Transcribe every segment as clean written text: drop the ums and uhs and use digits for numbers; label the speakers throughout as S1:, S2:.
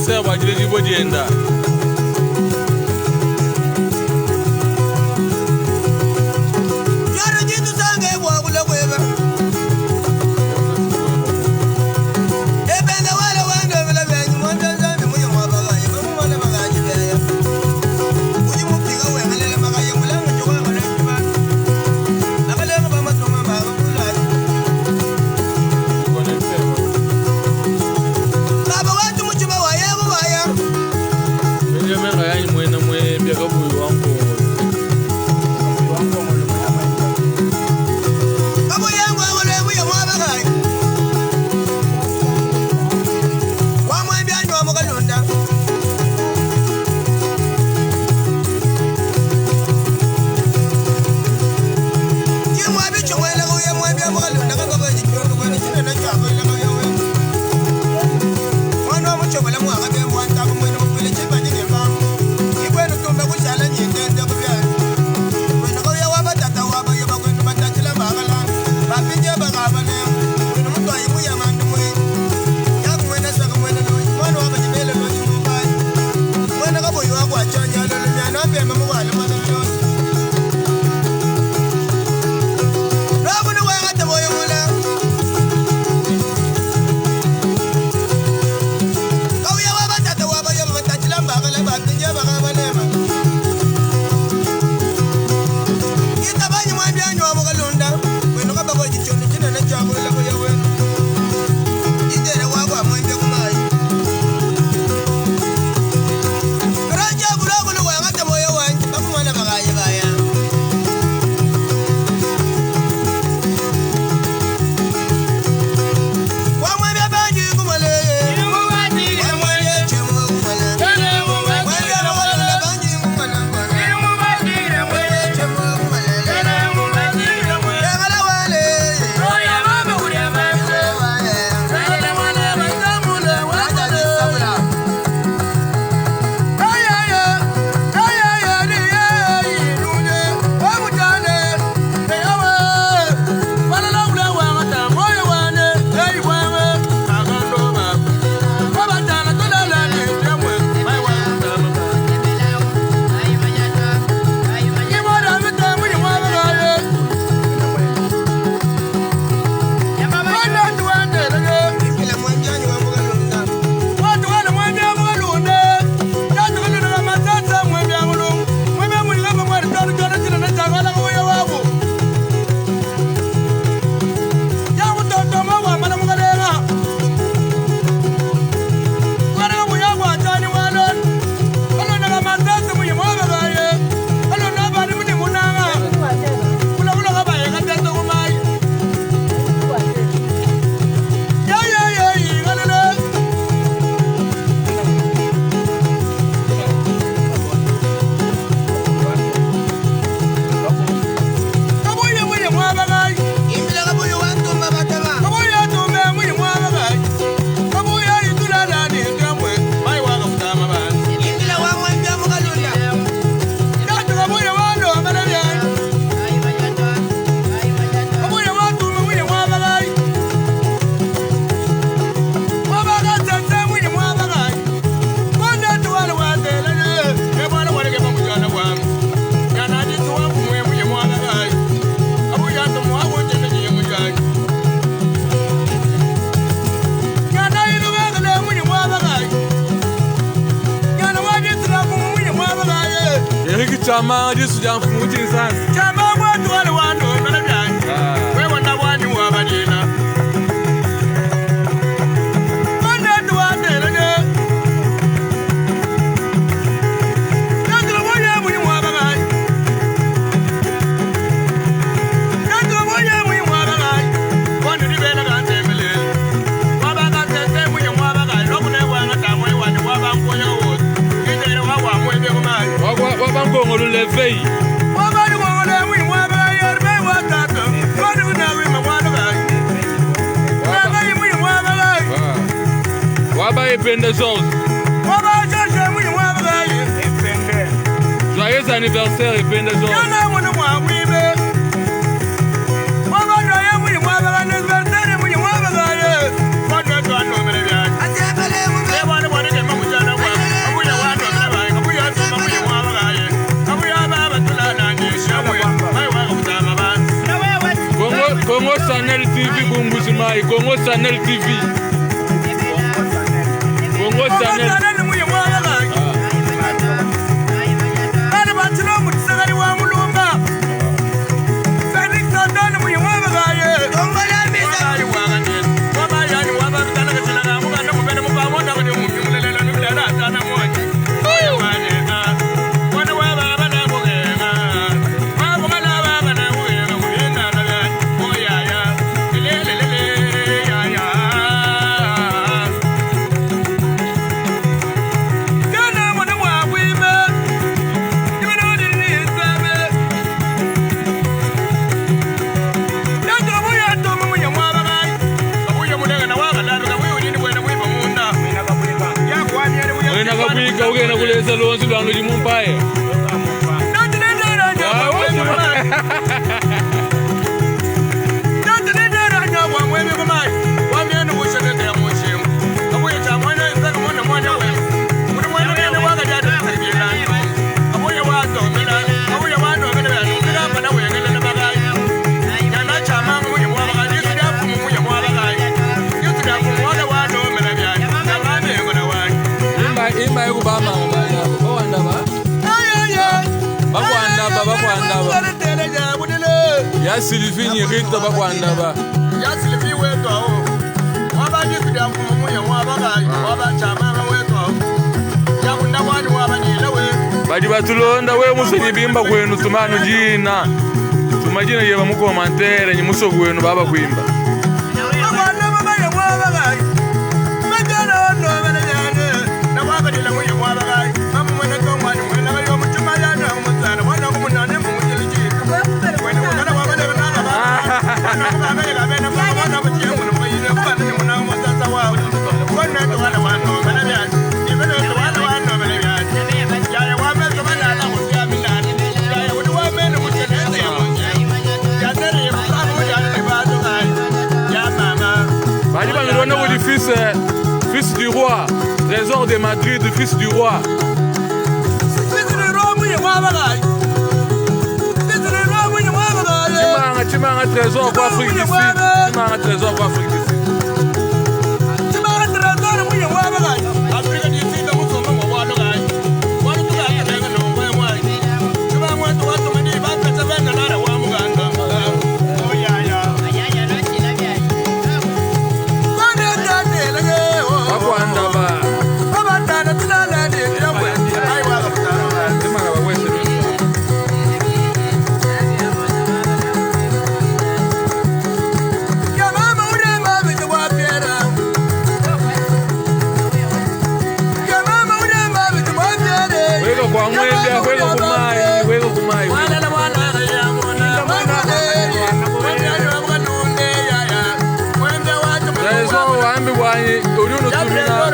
S1: Anniversaire bua diledibua dienda. Chama disu dia mfumu dinsansi.
S2: Chama watu wale wano mbele byange. Wewe na wani wa badina. Bana tu wa tele. Ndio moja mwi mwa baba. Ndio moja mwi mwa baba. Wani ni bela ka tembele. Baba ka tete mwi mwa baba. Lokune wa ngata mwi wani wa ba nkoyo wo. Kindere wa wa mwi be ko mai.
S1: Wa ba ngongolo levei. Waba Epende Georges. Joyeux anniversaire Epende Georges. Congo Sanel TV Bumbujimayi, Congo Sanel TV. Congo Sanel. Mwena kabwika ugenda kuleza lonzi lwanu limumpaye. Imba imba yekubama ngobanya. Bakwandaba. Bakwandaba bakwandaba. Ya Sylvie Nyirita bakwandaba. Badi batulonda we musenyi bimba kwenu tumanu jina. Tumajina ye bamukomantere nyimuso gwenu baba kwimba. Badi banulonda kuti fils fils du roi, trésor de Madrid, fils du roi. Chimanga chimanga trésor kwa Afrique du Sud. Chimanga trésor kwa Afrique du Sud. Bakwandaba. Chimanga bakwese. Weko kwa mwembya, weko kumai, weko kumai. Trésor wambi bwanyi uli unutumina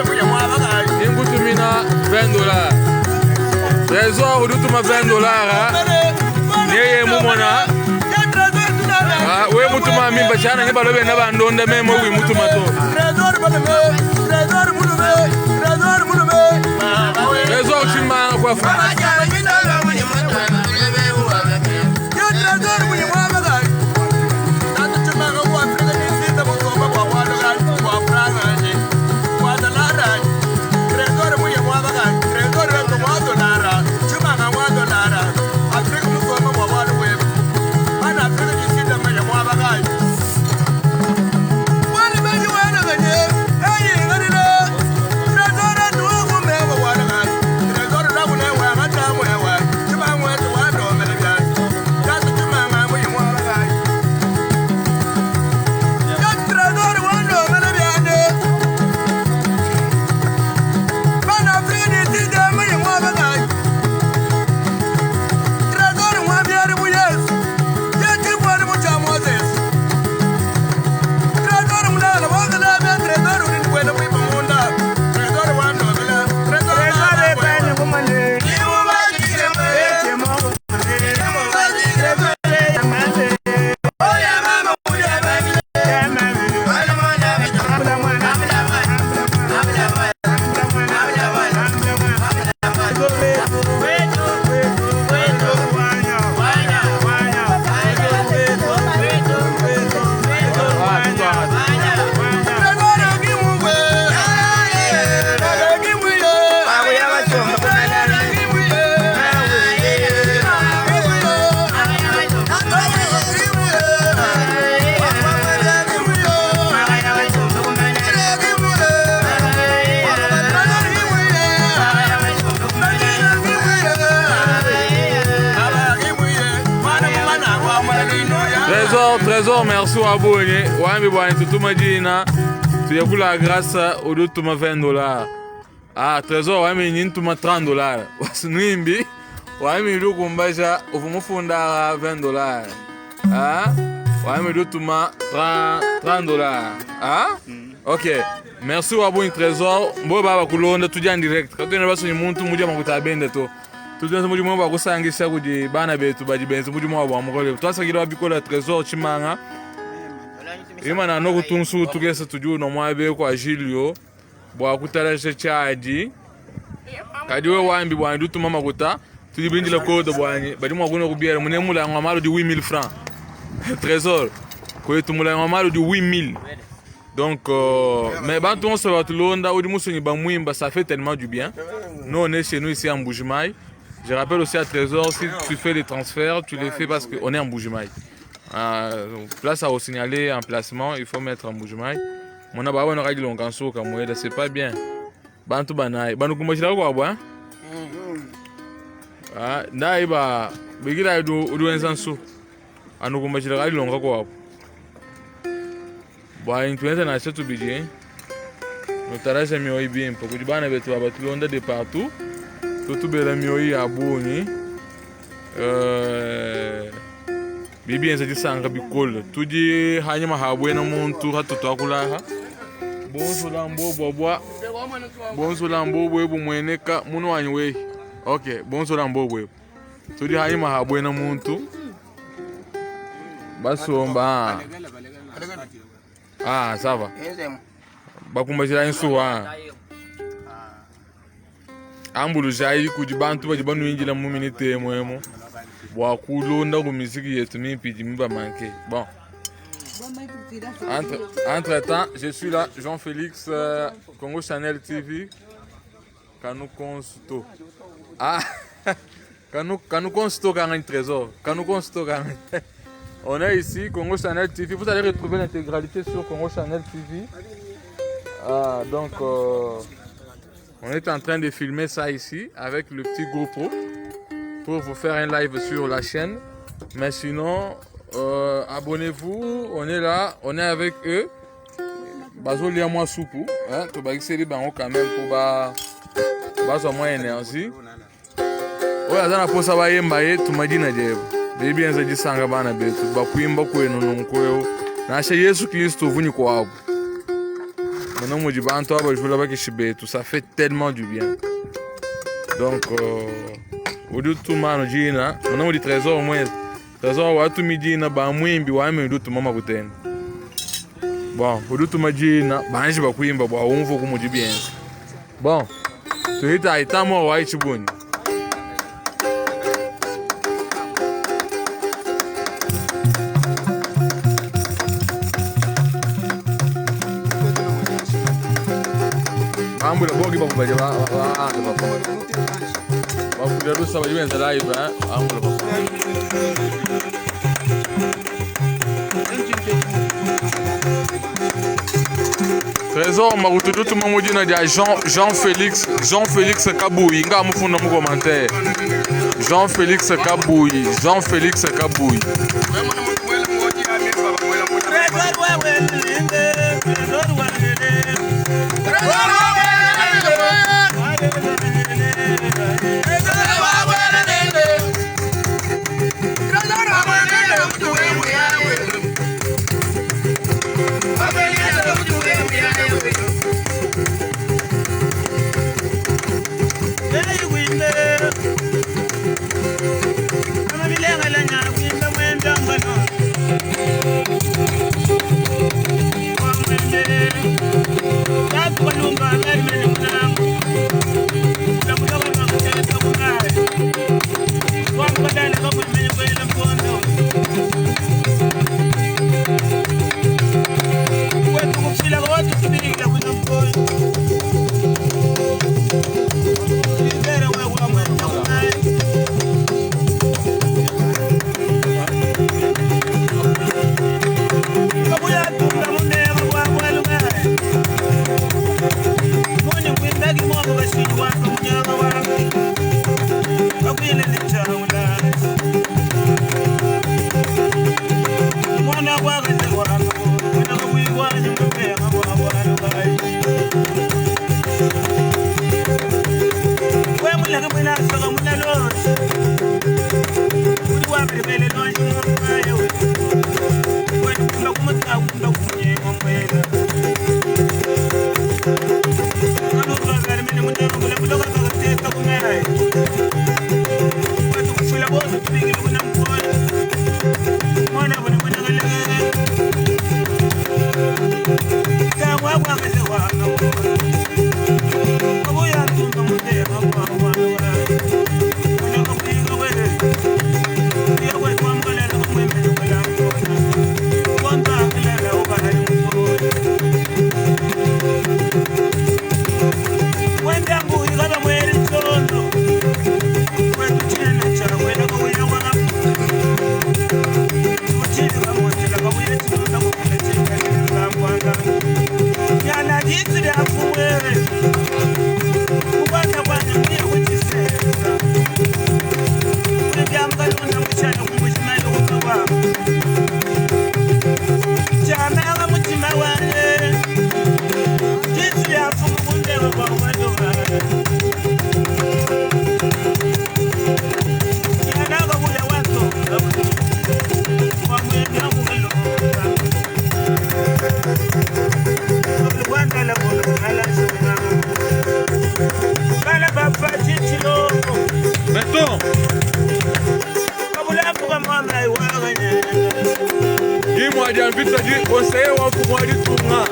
S1: ingutumina 20 dollars. Trésor uli utuma 20 dollars. Yeye mumona. Ah, we mutuma mimba chana ni balobe na bandonda memo wi mutuma to. Trésor chimanga kwa Afrika. Trésor, Trésor, merci wa bungi. Wambi bwanyi tutuma dina. Tuye kula grâce udi utuma 20 dollars. Ah, Trésor wambi nyi ntuma 30 dollars. Wasunwimbi wambi udi ukumbaja uvu mufunda 20 dollars. Ah? Wambi udi utuma 30 30 dollars. Ah? Ok. Merci wa bungi Trésor. Mbo baba kulonda tudi en direct. Katwena basunyi muntu muja makuta bende to. Tuzenze mudimu wa kusangisha kudi bana betu badi benze mudimu wabo wa mukole. Twasakila bikola Trésor Chimanga. Imana no kutunsu tukese tuju no mwabe kwa Julio bwa kutalasha chadi. Kadi we wambi bwa ndutuma makuta tudi bindila code bwanyi badi mwa kuno kubiera mune mulangwa malu di 8000 francs. Trésor kwetu mulangwa malu di 8000. Donc, mais bantu on se va tulonda udi musunyi bamwimba, ça fait tellement du bien. Nous on est chez nous ici en Mbujimayi. Je rappelle aussi à Trésor, si tu fais des transferts, tu les fais parce qu'on est en Mbujimayi. Place à signaler un placement, il faut mettre en Mbujimayi. Mona ba wana kadi longanso kamwela, c'est pas bien. Bantu banai, banu kumbashila kwa bwa. Ah, ndai ba bigira udu udu nsu. Anu kumbashila kadi longa kwa. Bwa influencer na chetu bidie. Nutaraja mioyo bimpe kudi bana betu abatulonda de partout. Tutubela mioyo ya bungi. Bibi enza disanga bikole. Tudi hanyuma habwena muntu hatutwakulaha. Bonzola mbobwa bwa. Bonzola mbobwe bumweneka muno wanyi we. Ok, bonzola mbobwe. Tudi hanyuma habwena muntu. Basomba. Ah, ça va. Bakumbashila insuwa. Ambulujayi kudi bantu badi banuinjila mu minute emu bua kulonda ku miziki yetu mimpi idi mibamanke. Bon, entre temps, je suis là, Jean-Félix, Congo Channel TV. Kanu Consto, ah, Kanu Kanu Consto kangani Trésor Kanu Consto kangani. On est ici, Congo Channel TV. Vous allez retrouver l'intégralité sur Congo Channel TV. Ah, donc on est en train de filmer ça ici avec le petit GoPro pour vous faire un live sur la chaîne. Mais sinon, abonnez-vous, on est là, on est avec eux. Bazolia mwa supu, hein, tobakiseli bango quand même pour ba bazwa mwa énergie. Oyo aza na posa bayemba ye tumadina jebo. Bibi enza disanga bana betu bakuimba kwenu nonkweo. Nasha Yesu Kristo vunyi kwabo. Maintenant, mudi bantu abajula bakishi betu, ça fait tellement du bien. Donc, udi utuma jina, muna mudi Trésor mwezi. Trésor watumi jina ba mwimbi wame udi utuma makutena. Bon, udi utuma jina banji bakuimba bwa umvu kumudi bienza. Bon, tuhita itamo wa ichibuni. Ambula bogi bakubaje ba ba ba papa. Bakuja rusa baje benza live, hein. Ambula papa. Trésor makututu tuma mujina dia Jean Félix, Jean Félix Kabouyi nga mufunda mu commentaire. Jean Félix Kabouyi, Jean Félix Kabouyi. Beton. Imwa dia mvita di conseiller wa mfumu wa ditunga.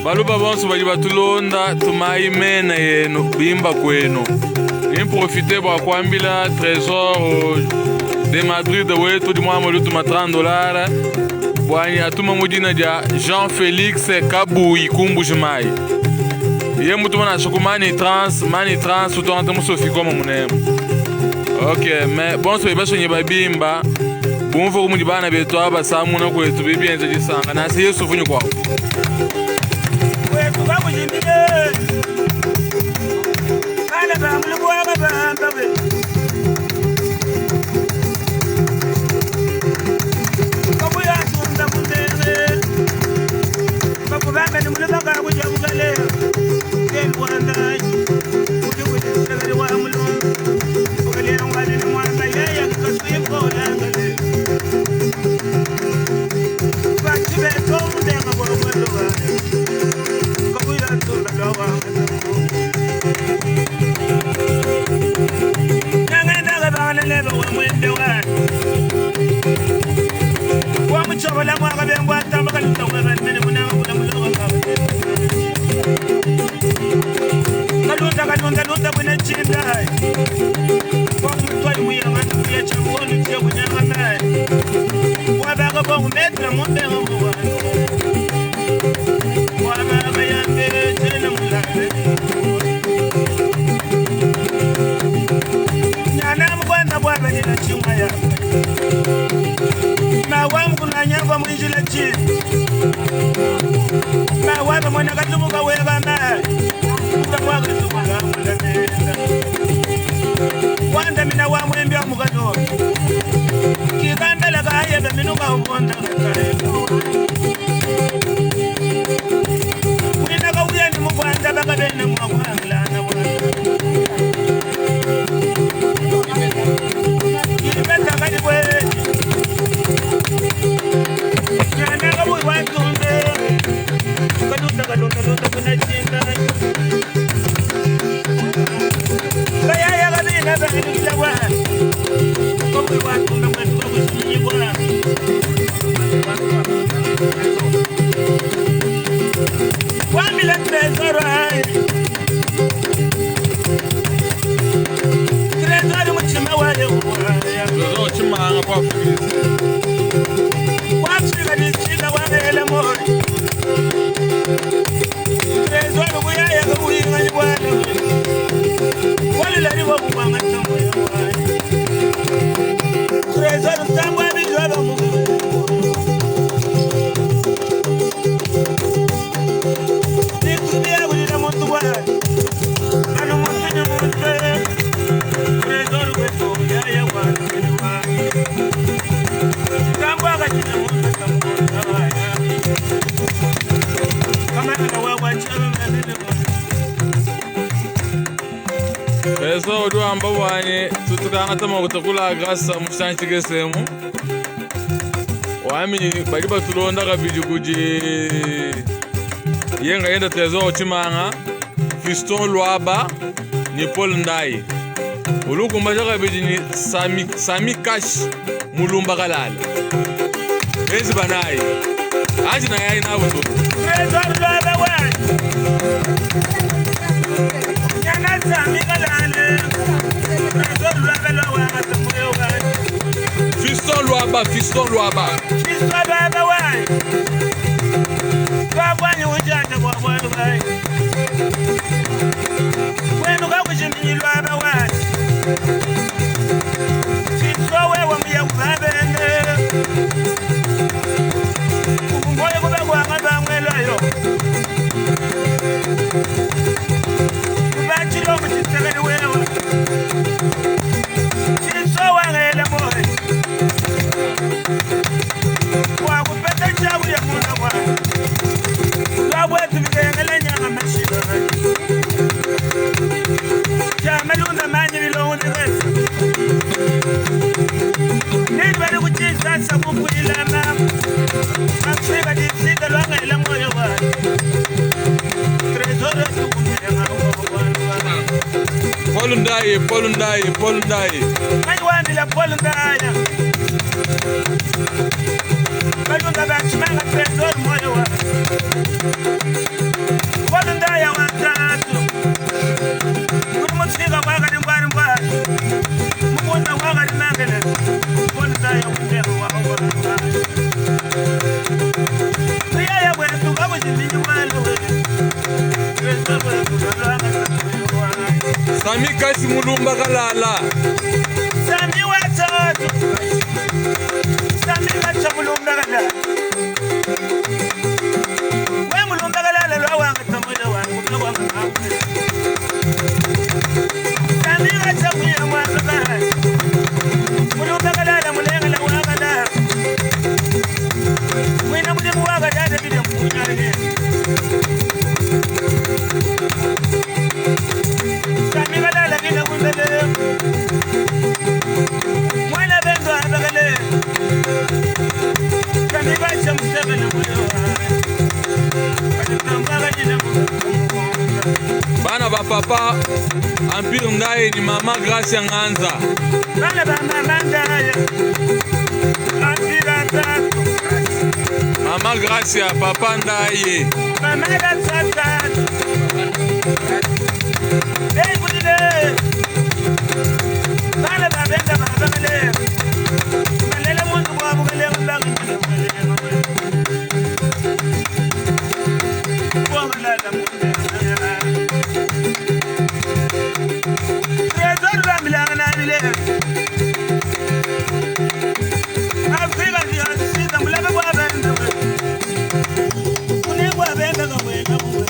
S1: Baluba bonso badi batulonda tumayi mena yenu bimba kwenu. Improfite bua kuambila Trésor de Madrid wetu di muamua lutuma 30 dollars bwanyi atuma mudina dia Jean Félix Kabuyi kumbuji mai. Ye mutuma na shuku mani trans, mani trans utwangata musofi koma munemu. Ok, mais bonso bebasonye babimba bumva kumudi bana betu aba samuna kwetu bibienza disanga nasi Yesu funyu kwao. Nzambi wanyi tutukangata makuta kula grasa mu kesemu wami badi batulonda kabidi kudi yenga yenda Trésor Tshimanga, Fiston Luaba ni Paul Ndai. Ulukumbaja kabidi ni Sami, Sami Kash Mulumba Kalala. Benzi banayi anji na yayi nabo to.
S2: Trésor Luaba wanyi. Nyana Sami Kalale. Trésor Luaba lwa moyo wanyi.
S1: Fiston Luaba, Fiston Luaba.
S2: Fiston Luaba wanyi. Twabwanyi ujanja kwa bwanyu wanyi. Wenu kakushiminyi Luaba wanyi. Fiston wewe mbuya kubabende. Ukungoye kuba kwanga bamwelwayo. Kubachilo kuchisekeli wewe. Fiston wangele moyo. Wakupeta njabu ya munda mwana. Lwabwetu bikengele nyanga mashilo. Jamalunda manyi bilongo bigesa. Nini bali kuchisasa kukulilama. Afrika disika lwangela moyo wanyu. Trésor tukumela wa.
S1: Paul Ndai, Paul Ndai, Paul Ndai.
S2: Manyi wambila Paul Ndaya. Balunda bachimanga Trésor moyo wa. Paul Ndaya watatu. Kuri mutsika wakati ngwari ngwari. Mukunda wakati mangele. Paul Ndaya kuteka wa wa. Tuyaya kwetu kakuchiminyi walo we. Trésor wetu lwanga moyo wa.
S1: Sami Kash Mulumba Kalala.
S2: Sami watatu. Sami kacha mulumba kalala. We mulumba kalala lwa wanga tamoyo wangu lwa wanga ngakwe. Sami kacha muya mwanga kala. Mulumba kalala mulengela wakala. Mwina mulimu waka dada bile mkunyane. Sami kalala bile kumbele. Mwana bendo abakale. Sami kacha msebele moyo wa.
S1: Bana ba papa Empire Ndai ni mama Gracia Nganza.
S2: Bana ba mama Ndaya. Empire tatu.
S1: Mama Gracia, papa Ndaye.
S2: Mama Gracia tatu. Hey budile. Bana ba benda ba bakale. Malela muntu kwa bukale mbanga. Kwa mulala muntu. Trésor bambilanga na bile. Afrika ndiyasida mulabe kwa benda we. Kune kwa benda ka wena we.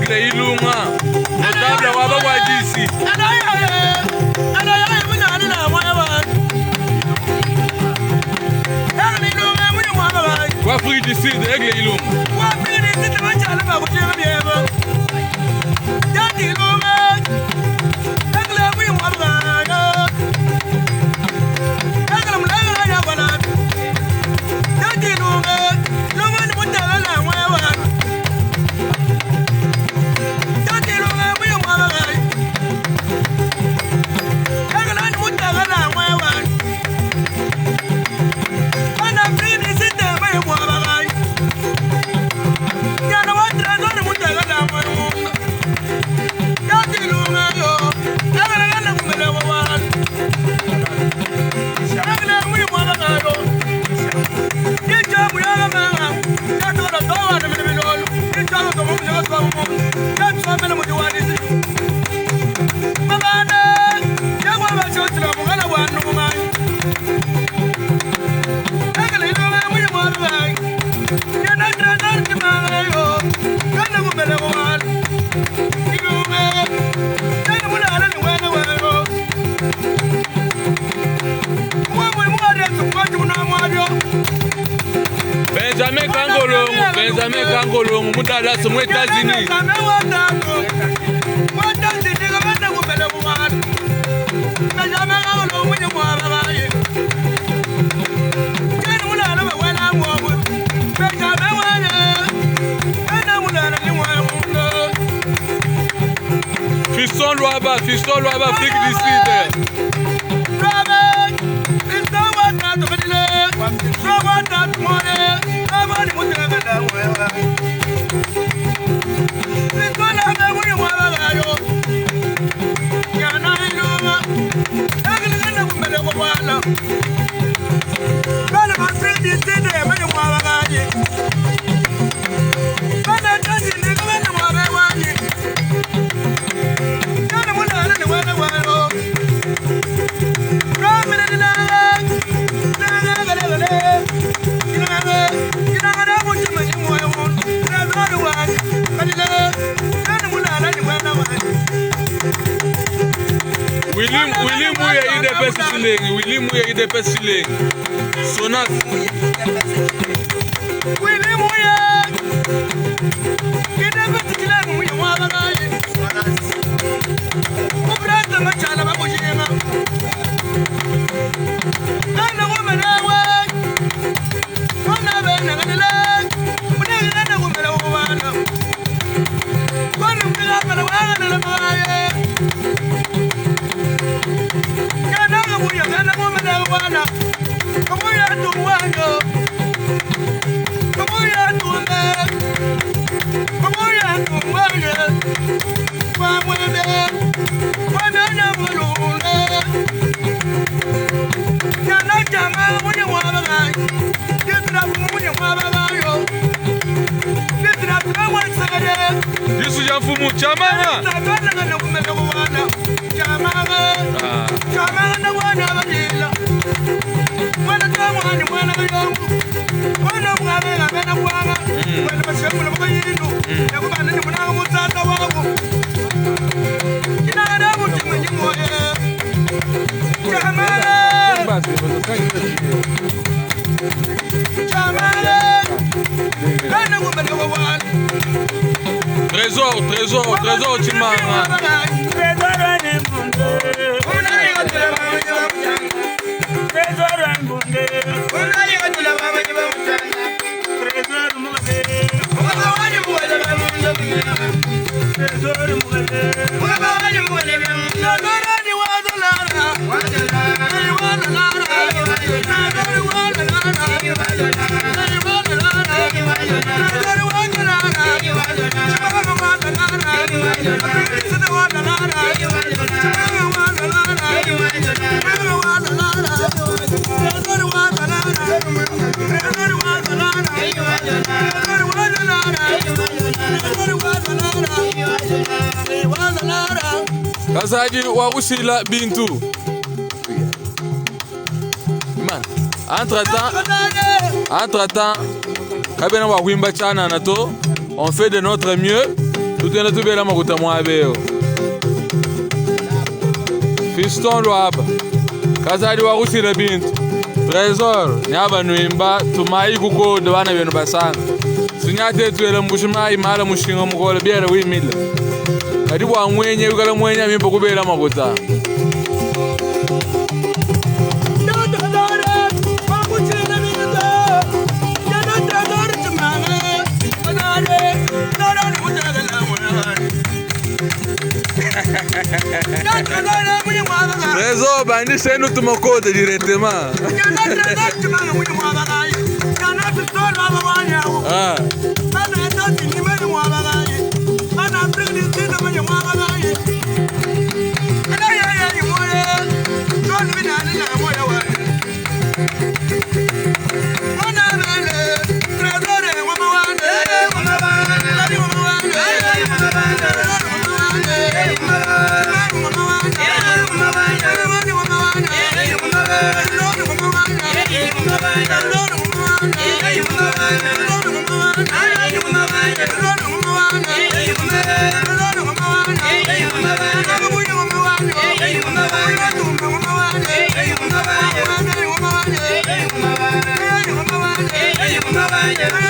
S1: Aigle Ilunga, notable wa Bagwadisi. Wa Afrique du Sud, Aigle Ilunga. Benjamin Kangolongo, Benjamin Kangolongo, Mudala, c'est États-Unis. Fiston Luaba, Fiston Luaba, Afrique du Sud. Willy Mouye IDPS Silengi, Willy Mouye IDPS Silengi. Sonas.
S2: Willy Mouye IDPS Silengi Mouye Mwabagaye. Ubrata machala bakujenga. Nana womelewe. Kona bena ngadile. Munenge nana womele wobana. Kona mkila pala wagana la magaye.
S1: Yesu ya mfumu chamana. Trésor, trésor, trésor Chimanga. Kasaji wa Usila Bintu. Man, entre-temps, kabena wa wimba chana na to, on fait de notre mieux. Tutenda tubela makuta mwabeo. Fiston Lwaba. Kazali wa kusila bintu. Trésor nyaba nwimba tumayi kukoda bana benu basanga. Sunyate twele mbushimai mala mushinga mukola biere wimile. Kadi bwa mwenye wikala mwenye mimpo kubela makuta. Trésor bandi senu tumakoda directement. Ah.
S2: Bye.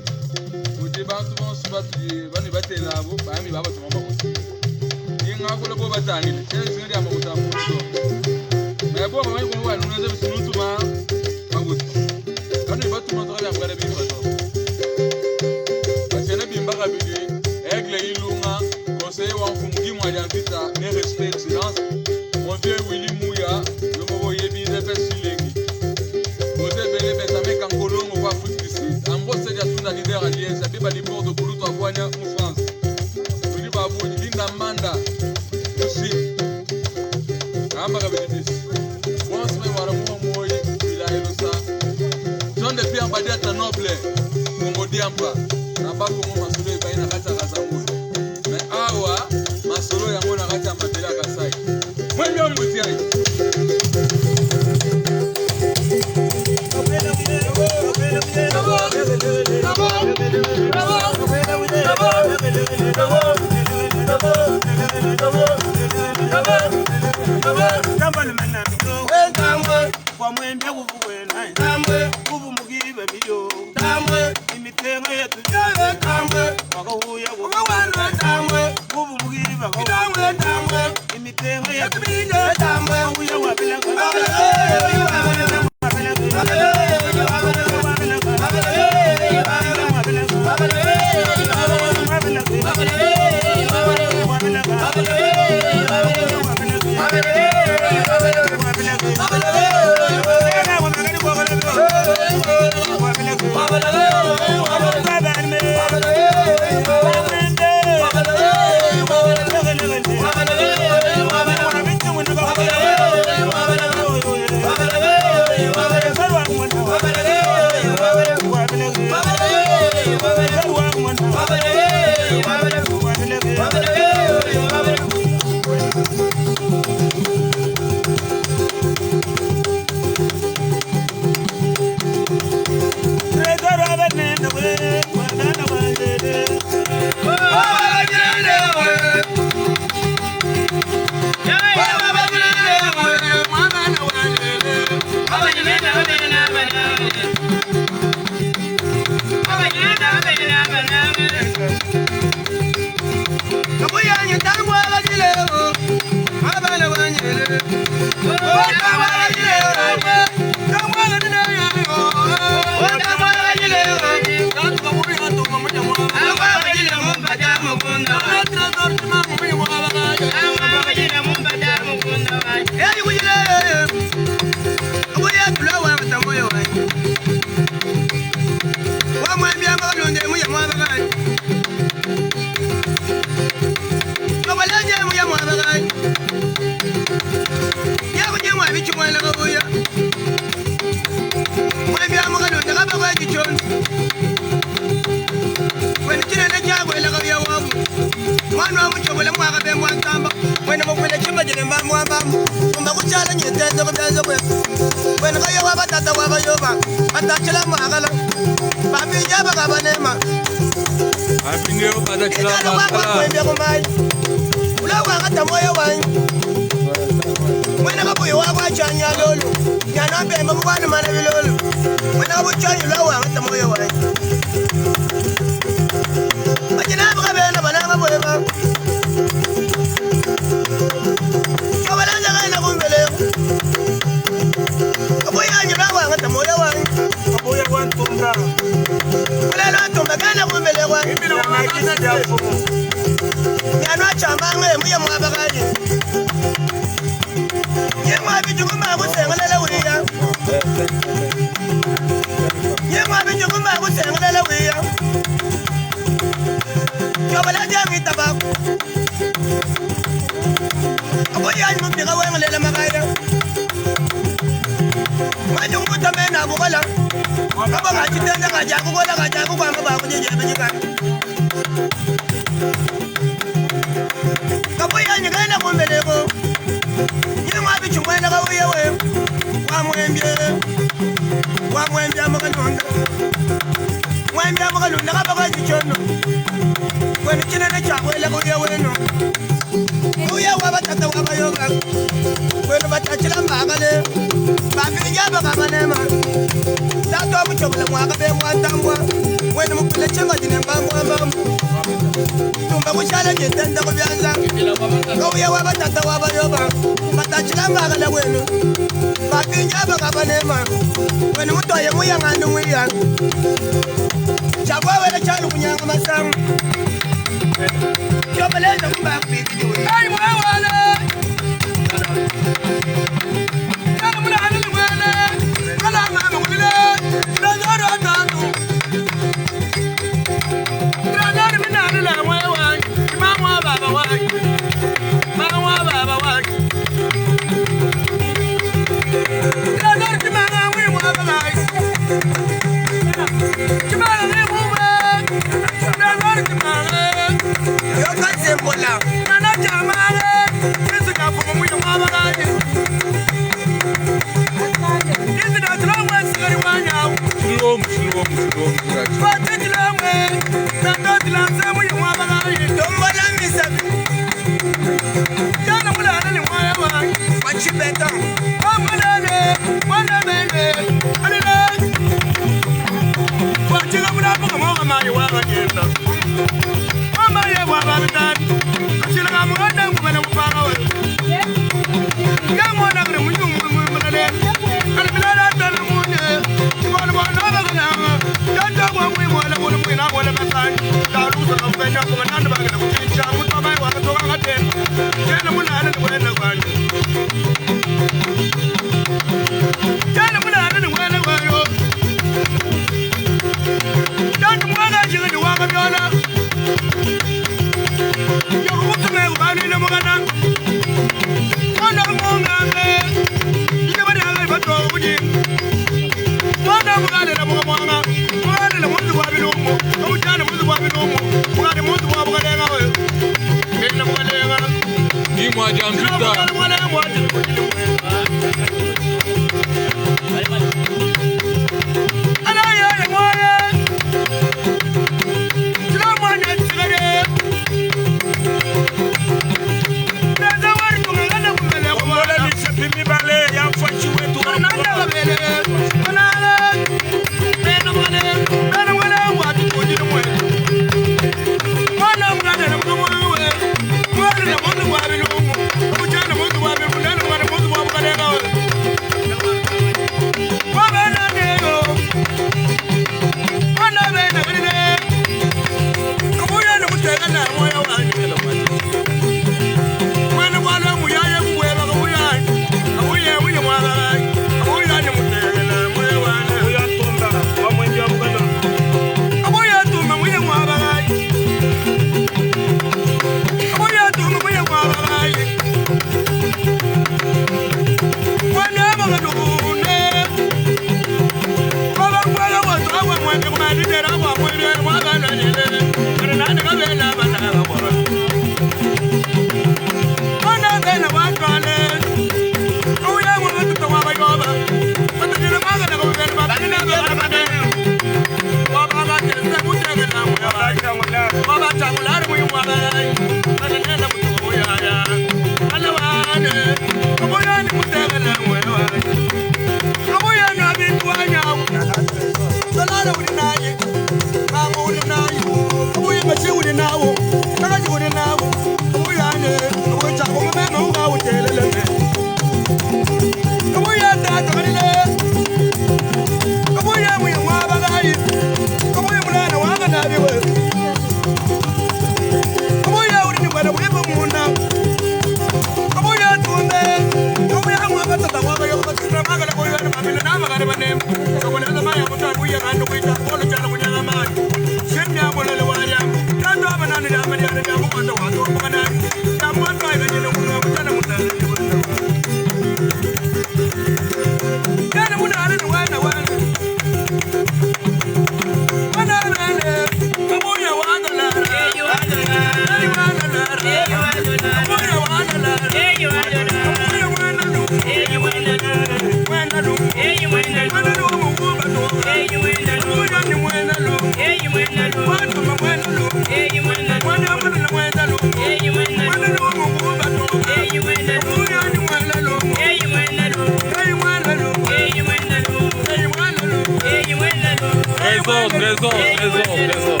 S1: Trésor, trésor, trésor, trésor.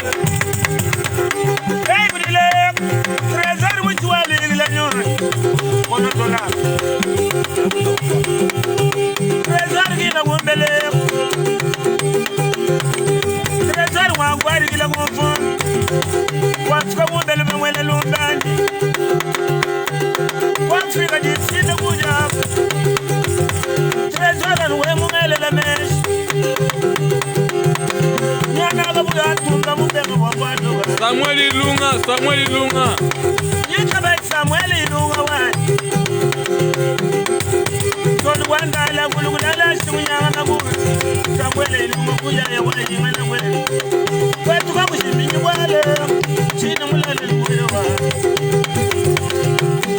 S1: Samuel Ilunga, Samuel Ilunga.
S2: Samuel Ilunga wa. Wandala kululala shimunyanga ku Samuel Ilunga kuya ya wa yingana we. Kwetu ka kushiminya wale chini mulale moyo wa.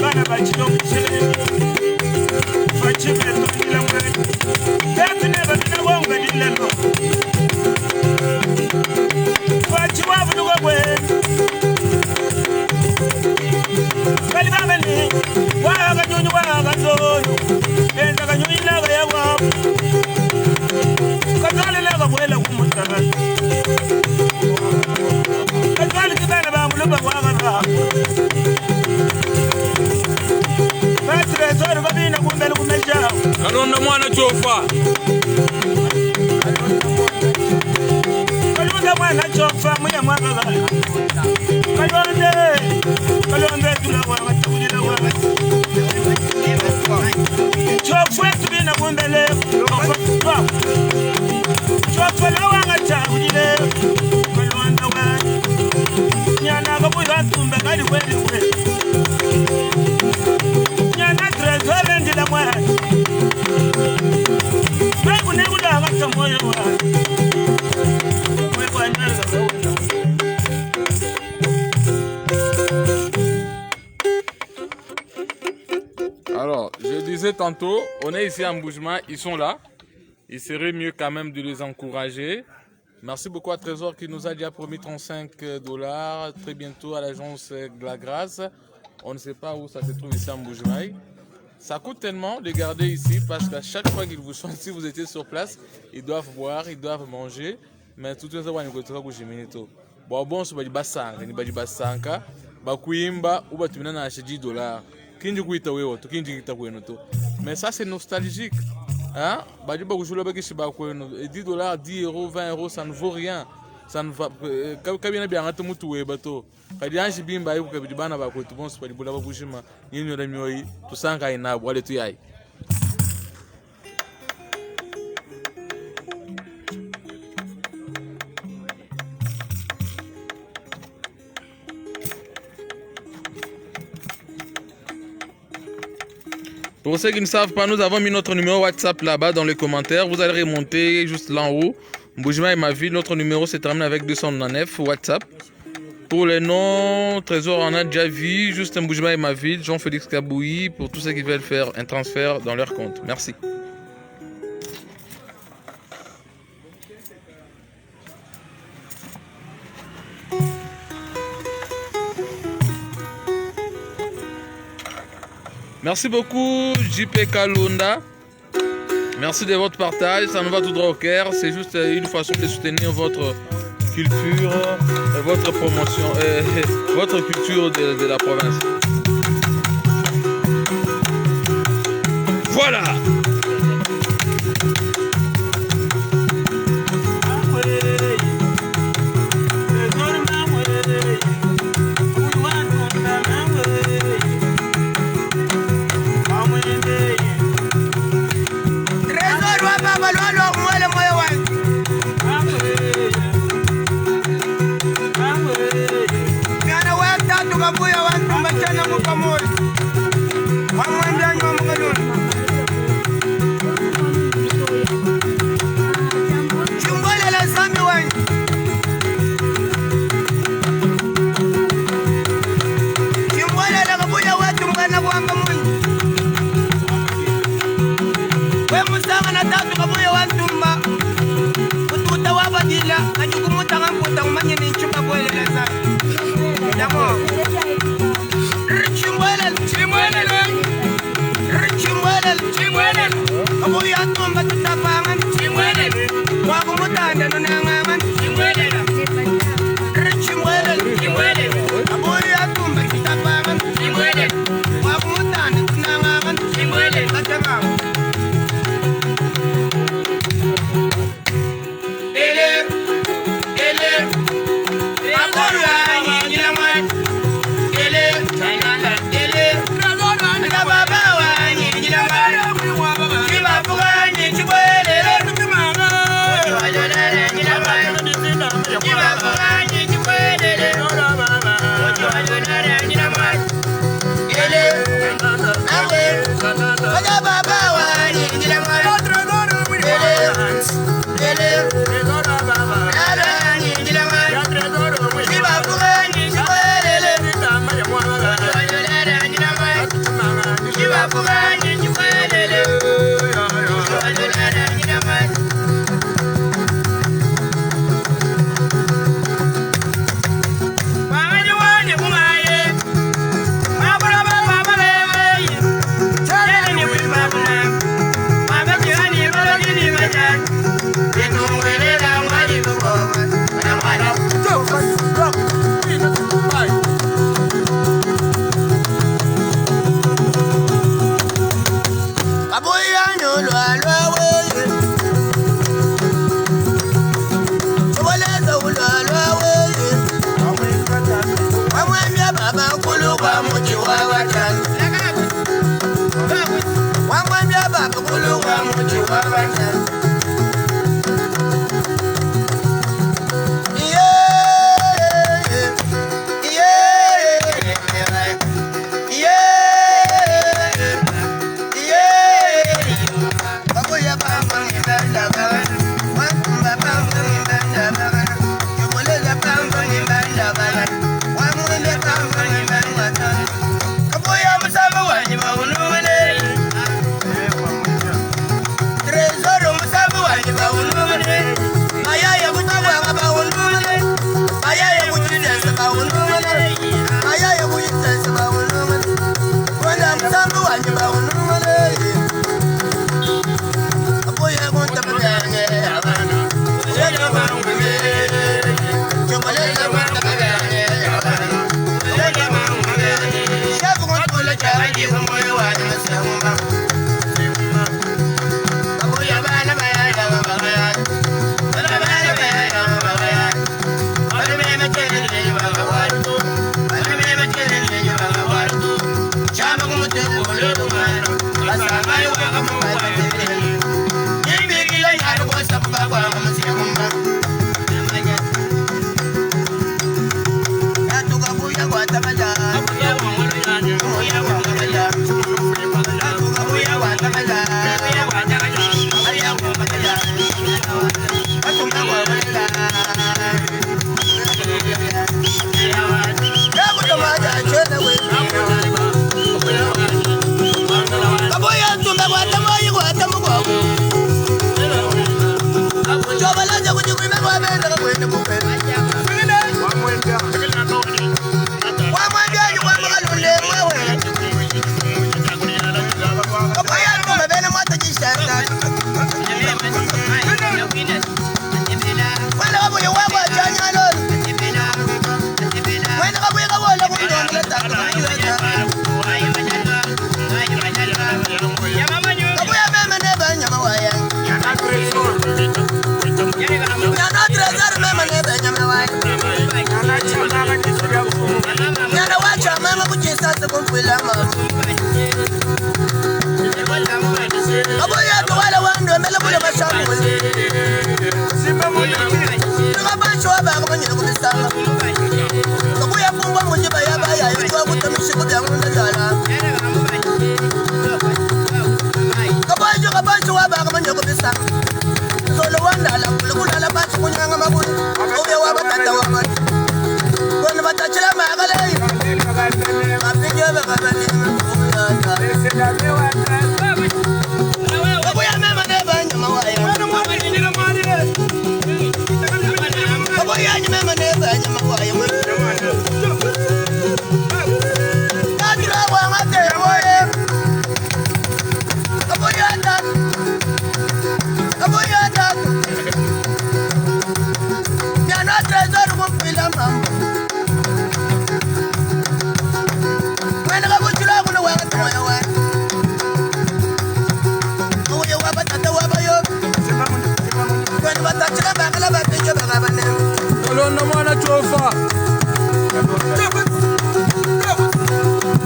S2: Bana ba chilo chile. Fachime tungila mwe. Tetu ne ba bina wonga dilelo. Fachiwa vunuka kwe. Bali babali wa kanyunyu wa kandolo. Enza kanyunyu la ya wa. Katwale la kabwela kumutaka. Katwale kibana ba muluba wa kaba. Batre zoro babina kumbele kumesha.
S1: Kalonda mwana chofa.
S2: Kalonda mwana chofa muya mwana. Kalonde. Kalonde tulawa katulila wa. Chofwe tubina kumbele. Chofwe lawanga chagulile. Kalonda wa. Nyana kabula tumba kali kweli kweli. Nyana trezor ndila mwana. Mwe kunegula ngatamoyo wa. Mwe kwa nyana.
S1: Alors, je disais tantôt, on est ici en Mbujimayi, ils sont là. Il serait mieux quand même de les encourager. Merci beaucoup à Trésor qui nous a déjà promis 35 $ très bientôt à l'agence de la Grâce. On ne sait pas où ça se trouve ici en Mbujimayi. Ça coûte tellement de garder ici parce qu'à chaque fois qu'ils vous chantent, si vous étiez sur place, ils doivent boire, ils doivent manger. Mais tout ça, on Bon, bon, c'est pas du basanka, bakuimba ou batumina na 10 $. Kinji kuita wewe to kinji kita kwenu to. Mais ça c'est nostalgique. Hein? Badi ba kujula ba kishi ba kwenu 10 $, 10 €, 20 €, ça ne vaut rien. Ça ne va kabina bi angata mutu weba to. Kadi anji bimba yuko kabidi bana ba kwetu bonso badi bula ba bushima. Nyinyo la mioyi tusanga inabo wale tu yai. Pour ceux qui ne savent pas, nous avons mis notre numéro WhatsApp là-bas dans les commentaires. Vous allez remonter juste là en haut. Mbujimayi est ma ville. Notre numéro se termine avec 299 WhatsApp. Pour les noms, Trésor en a déjà vu. Juste Mbujimayi est ma ville. Jean-Félix Kabouyi. Pour tous ceux qui veulent faire un transfert dans leur compte. Merci. Merci beaucoup JP Kalunda. Merci de votre partage, ça nous va tout droit au cœur. C'est juste une façon de soutenir votre culture, votre promotion, votre culture de la province. Voilà.
S2: Kabuya wantumba chana mupamoyo. Wamwambia nywa mukalundu. Chimbolela zambi wanyu. Chimbolela kabuya wetu mwana kwamba munyu. We musanga na tatu kabuya wantumba. Kututa wabadila kajukumutanga mputa umanye ni nchupa bwelela zambi. Damo. Chimbolela chimbolela. Chimbolela chimbolela. Kabuya tumba tutapanga chimbolela. Wakumutanda nunanganga chimbolela. Chimbolela chimbolela. Kabuya tumba tutapanga chimbolela. Wakumutanda nunanganga chimbolela. Katama. Ele ele Akorwa nyina mwa ele ele Baba wa nyina mwa Kibafuga nyichibwelele Kibafuga nyichibwelele Ele awe Oja baba wa nyina mwa Ele ele Ala nyina mwa Kibafuga nyichibwelele Kibafuga nyichibwelele
S1: Kalonda mwana chofa.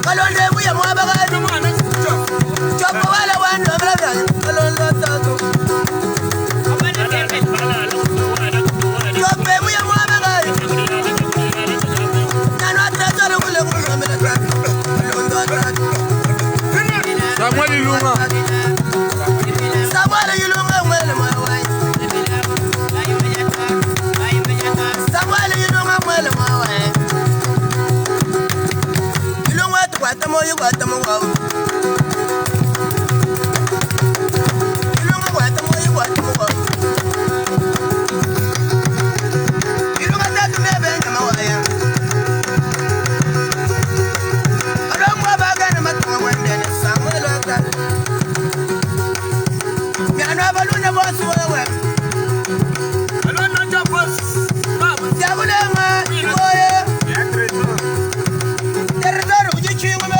S3: Kalonda buya mwabagani. Chofa wala wanu abagani. Kalonda tatu. Chofa buya mwabagani. Nanu atrasaro kule kumamela tatu. Kalonda tatu.
S1: Samuel Ilunga.
S3: Samuel Ilunga mwele mwawai. Samuel Ilunga mwele mwawai. Ilunga tukwata moyo kwata mwawu. Ilunga kwata moyo kwata mwawu. Ilunga tatu mebe nyama waya. Alongwa bagana matunga mwendene Samuel wakala. Myano abaluna bosi wewe. Jabulenga iboye. Territory ujichingwe.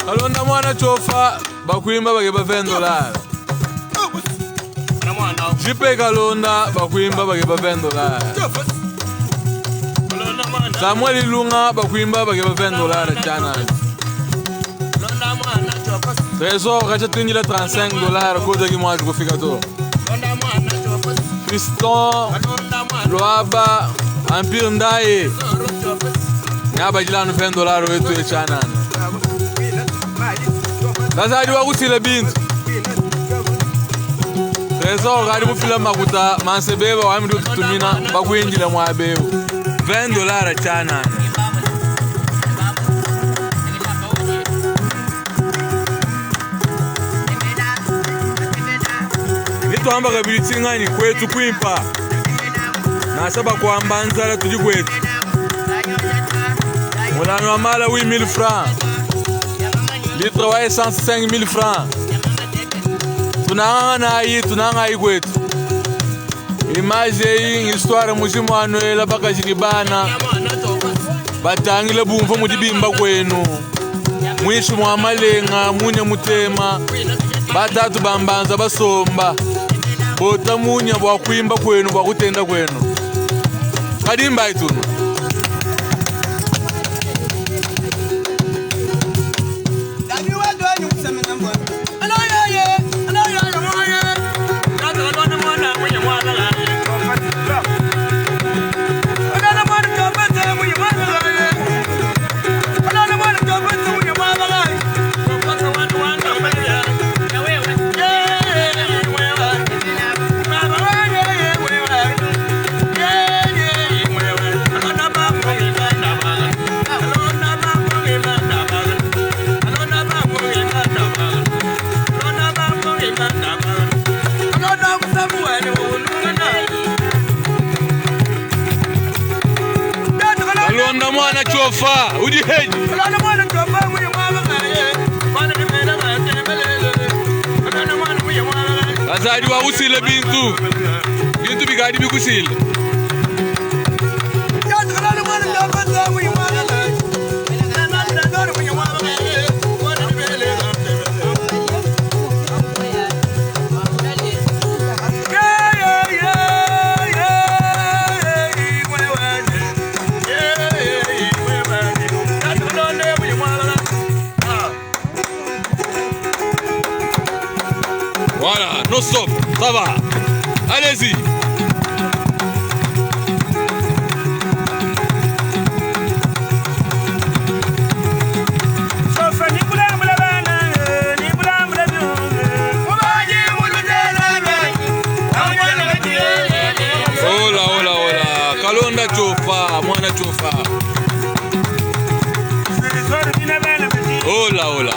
S1: Alonda mwana chofa bakuimba bakeba 20 dollars. Jipe kalonda bakuimba bakeba 20 dollars. Samuel Ilunga bakuimba bakeba 20 dollars chana. Trésor kachatungila 35 dollars koza ki mwaji kufika to. Fiston Loaba Empire Ndaye ngabajilanu 20 dollars wetu echanana. Sasa wakusile bintu. Trésor kali mufila makuta mansebeba wamidu tutumina bakuinjila mwabeu 20 dollars chanana. Nitwamba kabili tsingani kwetu kwimpa. Nasaba kwamba nzala tudi kwetu. Mulano wa mala 8000 francs. Litre wa essence 5000 francs. Tunanga na yi tunanga yi kwetu. Image yi histoire muzimu anoela bakajibana. Batangile bumva mudibimba kwenu. Mwishi mwa malenga munya mutema. Batatu bambanza basomba. Bota munya bwa kuimba kwenu bwa kutenda kwenu. Kadimba itunu. Alonda mwana chofa udi heji. Azali wa usile bintu. Bintu bigadi bikusile. Voilà, non stop, ça va. Allez-y. Hola, hola, hola. Kalonda chofa, mwana chofa. Hola, hola.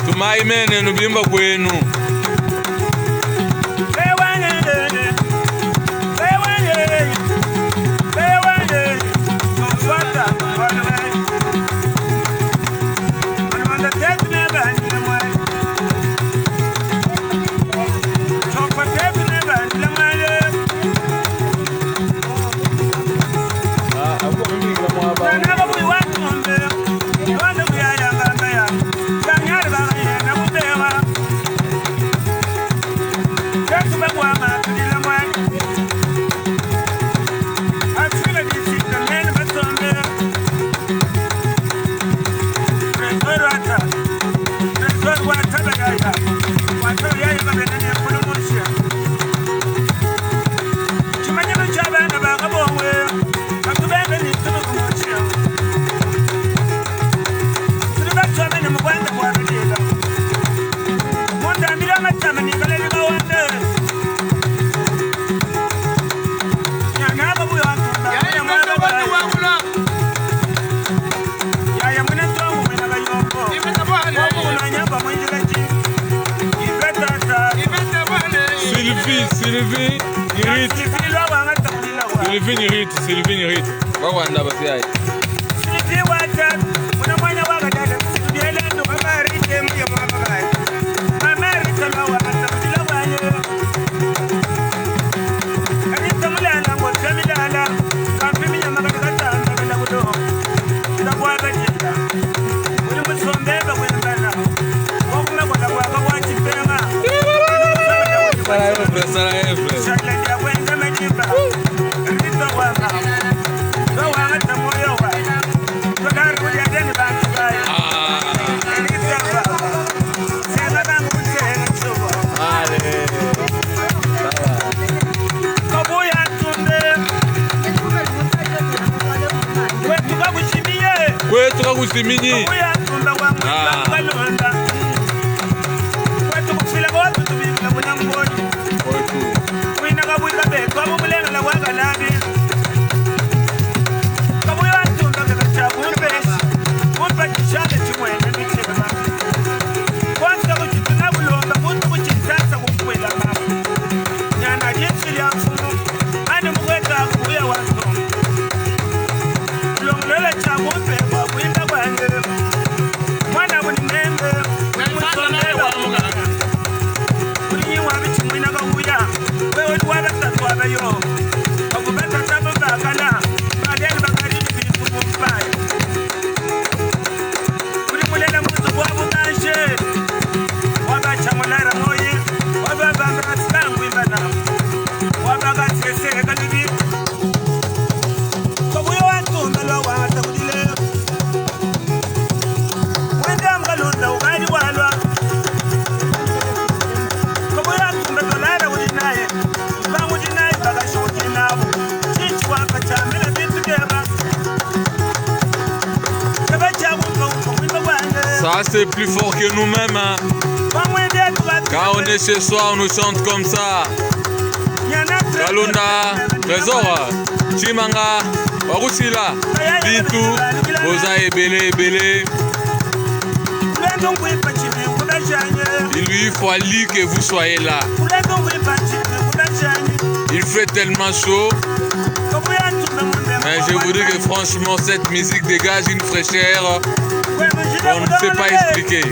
S1: Tumaimene nubimba kwenu. Sylvie, Sylvie, Nirit. Sylvie Nirit, Sylvie Nirit. Wawanda basi ai. Kwetu kakusiminyi. Ça, c'est plus fort que nous-mêmes. Hein. Quand on est chez soi, on nous chante comme ça. Kalunda, Trésor, Chimanga, Warusila, Bintou, Boza Ebele Ebele. Il lui faut lui que vous soyez là. Il fait tellement chaud. Mais je vous dis que franchement, cette musique dégage une fraîcheur qu'on ne sait pas expliquer.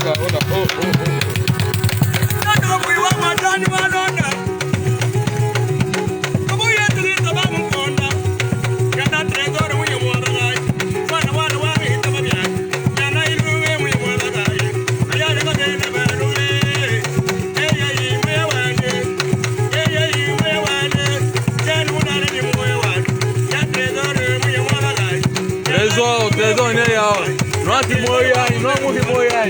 S1: Ola, ola, oh, oh, oh. Trésor, Trésor, né, ya. Não te moia, não morri moia.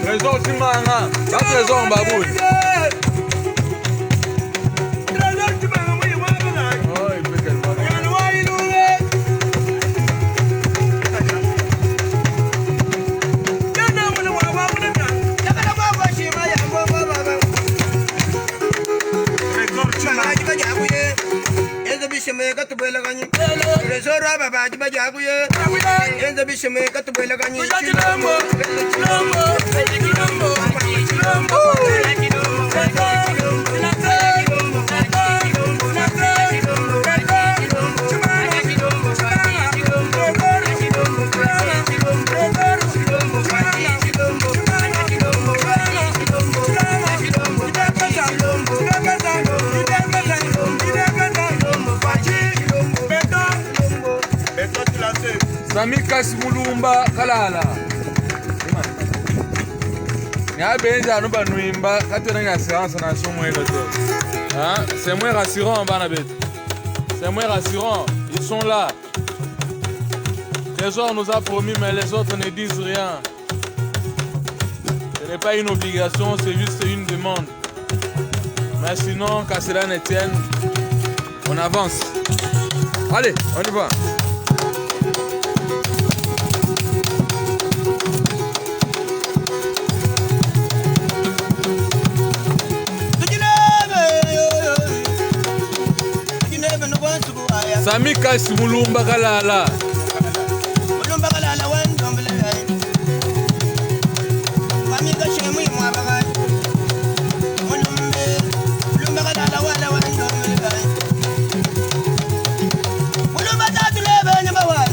S1: Trésor Chimanga, ba Trésor Mbaboui. Oh, il fait tellement. Sami Kasimulumba Kalala. Nyabenza no banuimba katona na assurance na somo to. Hein, c'est moins rassurant bana bête. C'est moins rassurant, ils sont là. Trésor nous a promis mais les autres ne disent rien. Ce n'est pas une obligation, c'est juste une demande. Mais sinon, qu'à cela ne tienne, on avance. Allez, on y va. Sami Kasi Mulumba Kalala.
S3: Mulumba Kalala wendombele. Mami kashemu imwabaga. Mulumbe, Mulumba Kalala wala wendombele. Mulumba tatu lebe nyumba wa.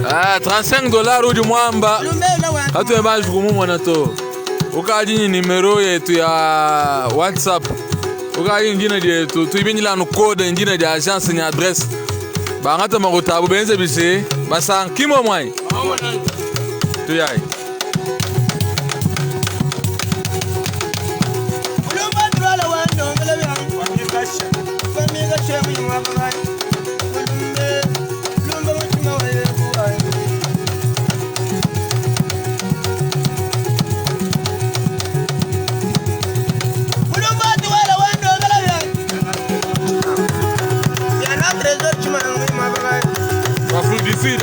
S1: Ah, $35 udi mwamba.
S3: Mulumbe la wa.
S1: Hatu eba jukumu mwana to. Ukaji ni numero yetu ya WhatsApp. Ukaji njina yetu, tuibinjila no code njina ya agence ni adresse. Bangata marotabo benze bise, basan kimo mwai. Tuyai.
S3: Mulumba twala wendombele. Mami kashemu imwabaga. Mulumbe, Mulumba mutima wewe. Mulumba twala wendombele. Yana Trésor chimanga imwabaga.
S1: Afrique du Sud.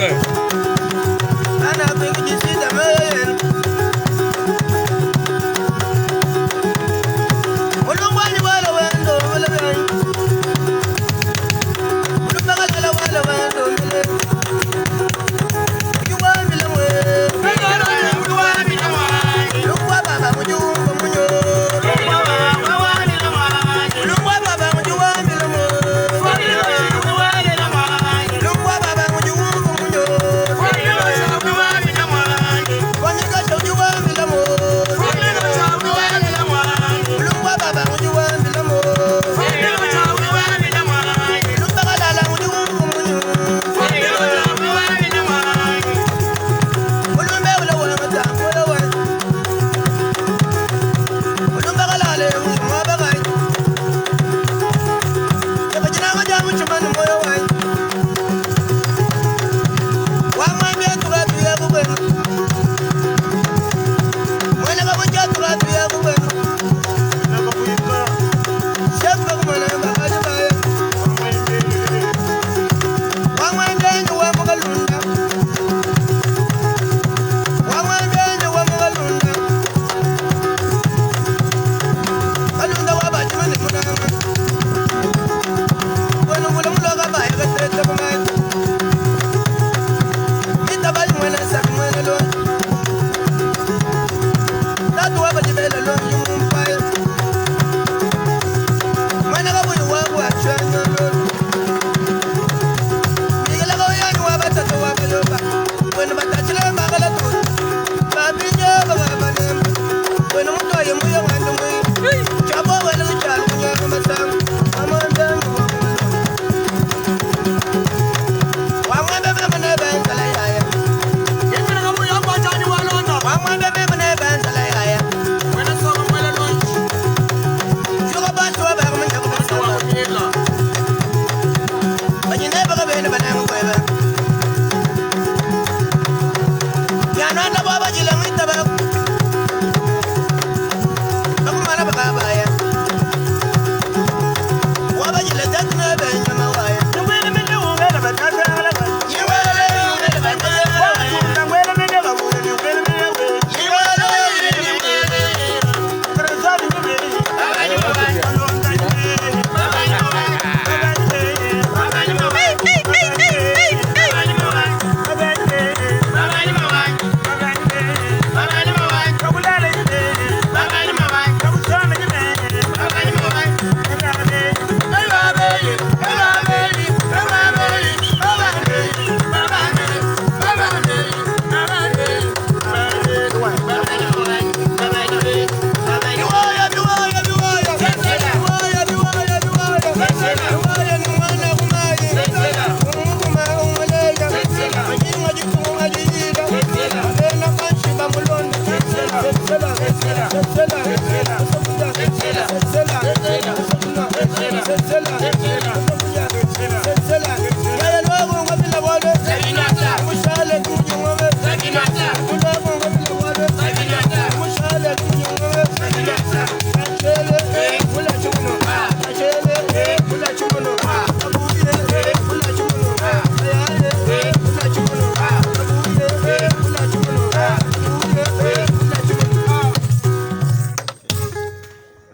S3: Ana Afrique du Sud amen. Mulumba ni wala wendombele. Mulumba kala wala wendombele. Ujuwambile mwe. Mulumba baba mujumba munyo. Mulumba baba mujuwambile mwe.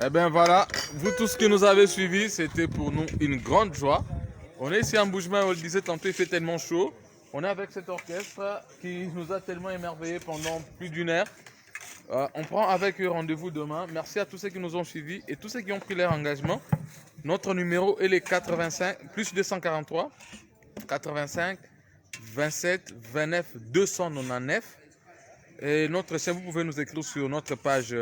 S1: Eh bien voilà, vous tous qui nous avez suivis, c'était pour nous une grande joie. On est ici en Mbuji-Mayi, on le disait tantôt, il fait tellement chaud. On est avec cet orchestre qui nous a tellement émerveillés pendant plus d'une heure. On prend avec eux rendez-vous demain. Merci à tous ceux qui nous ont suivis et tous ceux qui ont pris leur engagement. Notre numéro est le 85 plus 243 85 27 29 299. Et notre chaîne, vous pouvez nous écrire sur notre page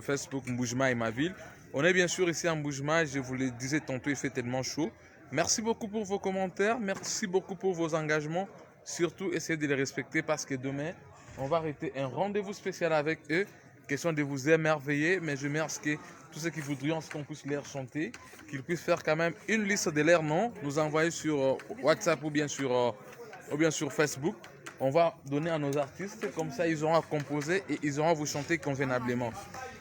S1: Facebook Mbuji-Mayi et ma ville. On est bien sûr ici en Mbuji-Mayi, je vous le disais tantôt, il fait tellement chaud. Merci beaucoup pour vos commentaires, merci beaucoup pour vos engagements. Surtout, essayez de les respecter parce que demain, on va arrêter un rendez-vous spécial avec eux. Question de vous émerveiller, mais je m'assure que tous ceux qui voudrions qu'on puisse les chanter, qu'ils puissent faire quand même une liste de leurs noms, nous envoyer sur WhatsApp ou bien sur Facebook. On va donner à nos artistes, comme ça ils auront à composer et ils auront à vous chanter convenablement.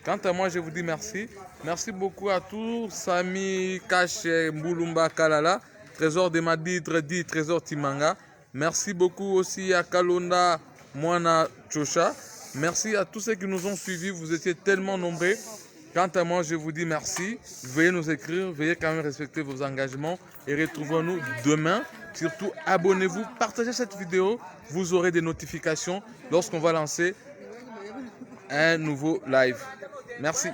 S1: Quant à moi, je vous dis merci. Merci beaucoup à tous. Sami, Kache, Mbulumba, Kalala, Trésor de Madi, Tredi, Trésor Timanga. Merci beaucoup aussi à Kalonda, Moana, Chosha. Merci à tous ceux qui nous ont suivis. Vous étiez tellement nombreux. Quant à moi, je vous dis merci. Veuillez nous écrire, veuillez quand même respecter vos engagements et retrouvons-nous demain. Surtout, abonnez-vous, partagez cette vidéo. Vous aurez des notifications lorsqu'on va lancer un nouveau live. Merci.